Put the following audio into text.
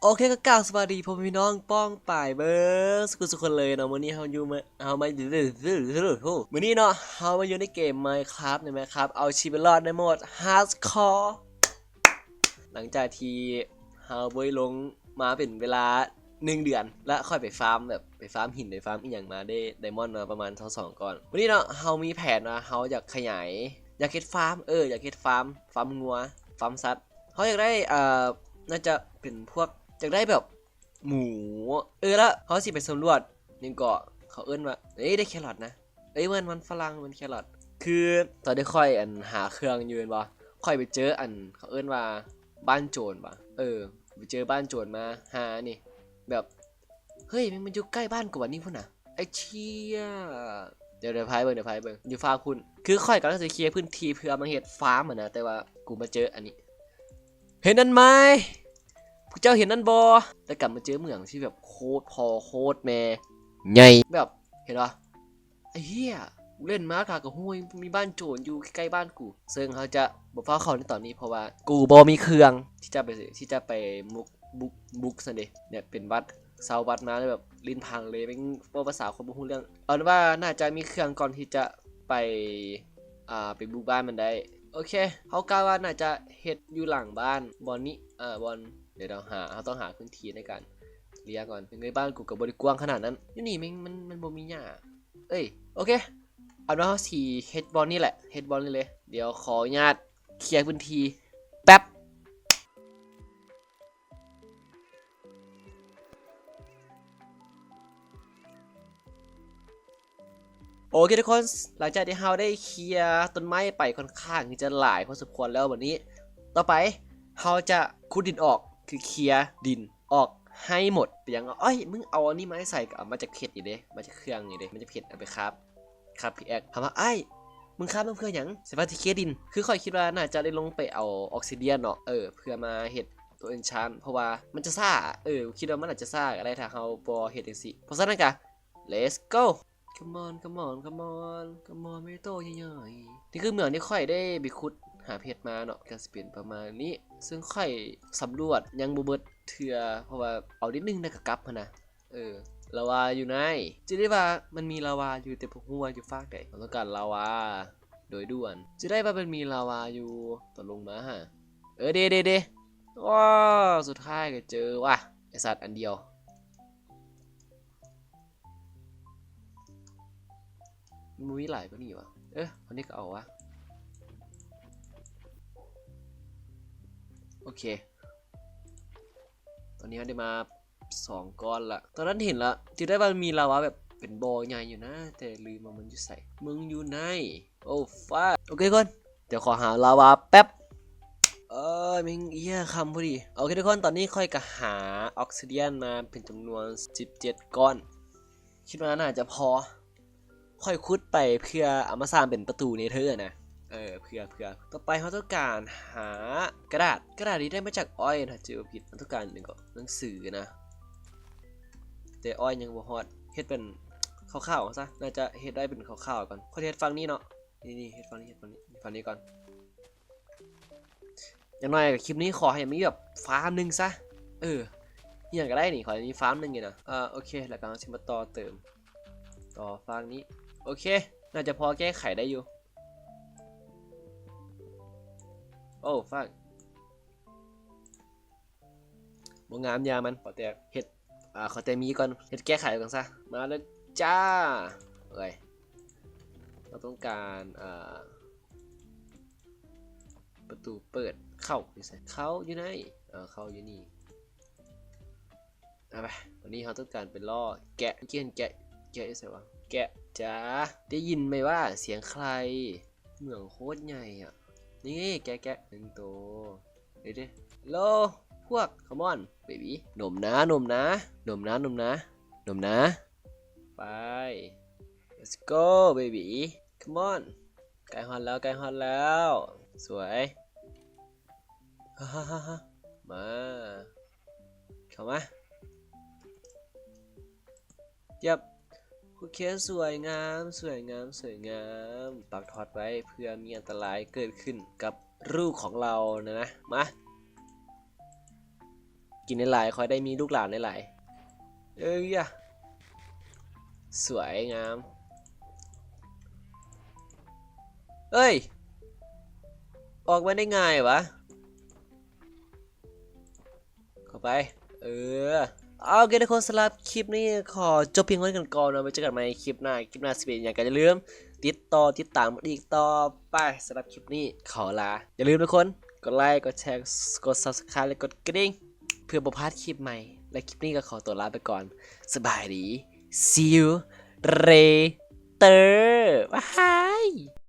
ໂອເຄ ກໍກາບສະບາຍດີພໍ່ແມ່ພີ່ນ້ອງປ້ອງປາຍເບິດສູ່ຄົນເລີຍເນາະ. ມື້ນີ້ເຮົາຢູ່ມາ ເຮົາມາ ມື້ນີ້ເນາະ ເຮົາມາຢູ່ໃນເກມ Minecraft ໃນ Minecraft ເອົາຊີວິດລອດໃນໂໝດ Hardcore ຫຼັງຈາກທີ່ເຮົາບໍ່ໄດ້ລົງມາເປັນເວລາໜຶ່ງເດືອນ ແລະ ຂ້ອຍໄປຟາມແບບ ໄປຟາມຫີນ ໄປຟາມອີ່ຫຍັງມາ ໄດ້ໄດມອນມາປະມານຊາວສອງກ້ອນ. ມື້ນີ້ເນາະ ເຮົາມີແຜນວ່າເຮົາຢາກຂະຫຍາຍ ຢາກເຮັດຟາມ ເອີ ຢາກເຮັດຟາມ ຟາມງົວ ຟາມສັດ. ເຮົາຢາກໄດ້ ເອີ ໜ້າຈະເປັນພວກ ຢາກໄດ້ແບບໝູ ເອີ ລະເຮົາຊິໄປສຳຫຼວດຫຍັງເກາະ ເຂົາເອີ້ນວ່າ ເອີຍ ໄດ້ແຄຣອດນະ ເອີຍ ມັນ ມັນຝຣັ່ງ ມັນແຄຣອດ. ຄືຕອນທີ່ຂ້ອຍ ອັນ ຫາເຄື່ອງຢູ່ແມ່ນບໍ່ ຂ້ອຍໄປເຈີ ອັນ ເຂົາເອີ້ນວ່າບ້ານໂຈນຫວາ ເອີ ໄປເຈີບ້ານໂຈນມາ ຫານີ້ ແບບ ເຮີ້ຍ ແມ່ງມັນຢູ່ໃກ້ບ້ານກວ່ານີ້ພຸ້ນນະ ໄອ້ເຈ້ຍ. ດຽວ ດຽວພາໄປເບິ່ງ ດຽວພາໄປເບິ່ງ ຢູ່ຟາກພຸ້ນ. ຄືຂ້ອຍກຳລັງຊິເຄຍພື້ນທີ່ເພື່ອມາເຮັດຟາມຫັ້ນນະ ແຕ່ວ່າກູມາເຈີອັນນີ້ ເຫັນນັ້ນໄໝ? ພວກເຈົ້າເຫັນນັ້ນບໍ່? ແລ້ວກໍມາເຈີເມືອງທີ່ແບບໂຄດພໍ່ໂຄດແມ່ໃຫຍ່ ແບບ ເຫັນບໍ່? ໄອ້ເຫຍ ກູເຫຼັ້ນມາກະກະຮູ້ມີບ້ານໂຈນຢູ່ໃກ້ໆບ້ານກູ ເຊິ່ງເຮົາຈະບໍ່ຟ້າວເຂົ້າໃນຕອນນີ້ ເພາະວ່າກູບໍ່ມີເຄື່ອງທີ່ຈະໄປ ທີ່ຈະໄປບຸກ ບຸກ ບຸກຊັ້ນເດ. ເນຍ ເປັນຫວັດ ເຊົາຫວັດມາແລ້ວແບບ ລີ້ນພັງເລີຍ ແມ່ງເວົ້າພາສາຄົນບໍ່ຮູ້ເລື່ອງ. ເອົາເປັນວ່າໜ້າຈະມີເຄື່ອງກ່ອນທີ່ຈະໄປ ອ່າ ໄປບຸກບ້ານມັນໄດ້. ໂອເຄ ເຮົາກະວ່າໜ້າຈະເຮັດຢູ່ຫຼັງບ້ານ ບ່ອນນີ້ ເອີ ບ່ອນ ດຽວເຮົາຫາ ເຮົາຕ້ອງຫາພື້ນທີ່ໃນການເລຍກ່ອນ. ເງິນບ້ານກູກໍບໍ່ໄດ້ກວ້າງຂະໜາດນັ້ນ ຢູ່ນີ້ແມ່ງ ມັນ ມັນບໍ່ມີຫຍ້າ. ເອີຍ ໂອເຄ ເອົາເນາະ ເຮົາຊິເຮັດບ່ອນນີ້ແຫຼະ ເຮັດບ່ອນນີ້ເລີຍ. ດຽວຂໍອະນຸຍາດເຄຍພື້ນທີ່ແປັບ. ໂອເຄທຸກຄົນ ຫຼັງຈາກທີ່ເຮົາໄດ້ເຄຍຕົ້ນໄມ້ໄປຄ່ອນຂ້າງທີ່ຈະຫຼາຍພໍສົມຄວນແລ້ວ ບັດນີ້ຕໍ່ໄປເຮົາຈະຂຸດດິນອອກ ຄືເຄຍດິນອອກໃຫ້ໝົດ. ເປັນຫຍັງ? ເອີຍ ມຶງເອົາອັນນີ້ມາໃຫ້ໃສ່ ກໍເອົາມາຈາກເພັດນີ້ເດ້ ມາຈາກເຄື່ອງນີ້ເດ້ ມາຈາກເພັດ ເອົາໄປຄາບ ຄາບພິກແອັກ. ຖາມວ່າ ອ້າຍ ມຶງຄາບນຳເພື່ອຫຍັງ? ໃສ່ວ່າຊິເຄຍດິນ. ຄືຂ້ອຍຄິດວ່າໜ້າຈະໄດ້ລົງໄປເອົາອອກຊີເດຍນເນາະ ເອີ ເພື່ອມາເຮັດໂຕເອັນຊານ ເພາະວ່າມັນຈະຊ້າ ເອີ ຄິດວ່າມັນອາດຈະຊ້າກໍໄດ້ ຖ້າເຮົາບໍ່ເຮັດຈັ່ງຊີ້. ເພາະສະນັ້ນກໍ ເລັດໂກ ຄຳອອນ ຄຳອອນ ຄຳອອນ ຄຳອອນ ແມ່ໂຕໃຫຍ່ໆ. ນີ້ຄືເມືອງທີ່ຂ້ອຍໄດ້ໄປຂຸດຫາເພັດມາເນາະ ກໍຊິເປັນປະມານນີ້ ເຊິ່ງຂ້ອຍສຳຫຼວດຍັງບໍ່ເບິດເທື່ອ ເພາະວ່າເອົານິດໜຶ່ງແລ້ວກໍກັບຫັ້ນນະ. ເອີ ລາວາຢູ່ໃນ ຈື່ໄດ້ວ່າມັນມີລາວາຢູ່ ແຕ່ບໍ່ຮູ້ວ່າຢູ່ຟາກໃດ. ເຮົາຕ້ອງການລາວາໂດຍດ່ວນ. ຈື່ໄດ້ວ່າມັນມີລາວາຢູ່ຕອນລົງມາຫາ. ເອີ ເດ ເດ ເດ. ໂອ້ ສຸດທ້າຍກໍເຈີວ່າ ໄອ້ສັດ ອັນດຽວ. ມັນບໍ່ມີຫຼາຍກວ່ານີ້ຫວາ? ເອີ ອັນນີ້ກໍເອົາຫວາ? ໂອເຄ ຕອນນີ້ເຮົາໄດ້ມາສອງກ້ອນລະ. ຕອນນັ້ນເຫັນລະ ຈື່ໄດ້ວ່າມັນມີລາວາແບບເປັນບໍ່ໃຫຍ່ຢູ່ນະ ແຕ່ລືມວ່າມັນຢູ່ໃສ. ມຶງຢູ່ໃນ ໂອ້ ຟາກ. ໂອເຄທຸກຄົນ ດຽວຂໍຫາລາວາແປັບ. ເອີຍ ແມ່ງເອີຍ ຄ່ຳພໍດີ. ໂອເຄທຸກຄົນ ຕອນນີ້ຂ້ອຍກໍຫາອອກຊີເດຍນມາເປັນຈຳນວນສິບເຈັດກ້ອນ ຄິດວ່າໜ້າຈະພໍ. ຂ້ອຍຂຸດໄປເພື່ອເອົາມາສ້າງເປັນປະຕູເນເທີນະ. ເອີ ເພື່ອ ເພື່ອ ຕໍ່ໄປເຮົາຕ້ອງການຫາກະດາດ. ກະດາດນີ້ໄດ້ມາຈາກອ້ອຍ ຖ້າຈຳບໍ່ຜິດ. ເຮົາຕ້ອງການຫຍັງເກາະ? ໜັງສືນະ ແຕ່ອ້ອຍຍັງບໍ່ຮອດ. ເຮັດເປັນຂາວໆຊະ ໜ້າຈະເຮັດໄດ້ເປັນຂາວໆກ່ອນ. ຂ້ອຍເຮັດຝັ່ງນີ້ເນາະ. ນີ້ໆ ເຮັດຝັ່ງນີ້ ເຮັດຝັ່ງນີ້ ຝັ່ງນີ້ກ່ອນ. ຢ່າງໜ້ອຍຄລິບນີ້ຂໍໃຫ້ມີແບບຟາມໜຶ່ງຊະ. ເອີ ອີ່ຫຍັງກໍໄດ້ນີ້ ຂໍໃຫ້ມີຟາມໜຶ່ງນີ້ນະ. ເອີ ໂອເຄ ແລ້ວກໍເຮົາຊິມາຕໍ່ເຕີມ ຕໍ່ຟາກນີ້. ໂອເຄ ໜ້າຈະພໍແກ້ໄຂໄດ້ຢູ່. ໂອ້ ຟາກ ບໍ່ງາມ ຢ່າມັນ. ຂໍແຕ່ເຮັດ ອ່າ ຂໍແຕ່ມີກ່ອນ ເຮັດແກ້ໄຂກ່ອນຊະ. ມາແລ້ວຈ້າ. ເອີຍ ເຮົາຕ້ອງການ ອ່າ ປະຕູເປີດ. ເຂົ້າຢູ່ໃສ? ເຂົ້າຢູ່ໃນ ເອີ ເຂົ້າຢູ່ນີ້. ເອົາໄປ ວັນນີ້ເຮົາຕ້ອງການໄປລໍ້ແກະ. ເມື່ອກີ້ເຫັນແກະ ແກະຢູ່ໃສຫວາ? ແກະ ຈ໋າ ໄດ້ຍິນໄໝວ່າສຽງໃຄ? ເມືອງໂຄດໃຫຍ່ອະ. ນີ້ ແກະ ແກະ ໜຶ່ງໂຕ. ເດ ເດ ໂລ ພວກ ຄຳອອນ ເບບີ ນົມນາ ນົມນາ ນົມນາ ນົມນາ ນົມນາ. ໄປ ເລັດໂກ ເບບີ ຄຳອອນ. ໃກ້ຮອດແລ້ວ ໃກ້ຮອດແລ້ວ. ສວຍ ຮາ ຮາ ຮາ ຮາ. ມາ ເຂົ້າມາ. ເຢັບ ໂອເຄ ສວຍງາມ ສວຍງາມ ສວຍງາມ. ປັກທອດໄວ້ເພື່ອມີອັນຕະລາຍເກີດຂຶ້ນກັບລູກຂອງເຮົານະ ນະ. ມາ. ກິນຫຼາຍໆ ຂ້ອຍໄດ້ມີລູກຫຼານຫຼາຍໆ ເອີຍ ສວຍງາມ ເອີຍ ອອກມາໄດ້ງ່າຍຫວາ? ເຂົ້າໄປ ເອີ ໂອເຄທຸກຄົນ ສຳລັບຄລິບນີ້ຂໍຈົບພຽງເທົ່ານີ້ກ່ອນເນາະ ໄວ້ເຈີກັນໃໝ່ຄລິບໜ້າ ຄລິບໜ້າຊິເປັນຫຍັງກໍຢ່າລືມຕິດຕໍ່ຕິດຕາມກັນອີກຕໍ່ໄປ ສຳລັບຄລິບນີ້ຂໍລາ ຢ່າລືມທຸກຄົນ ກົດໄລ ກົດແຊ ກົດ Subscribe ແລະ ກົດກະດິ່ງ ເພື່ອບໍ່ພາດຄລິບໃໝ່ ແລະ ຄລິບນີ້ກໍຂໍຕົວລາໄປກ່ອນ ສະບາຍດີ See you later ບາຍ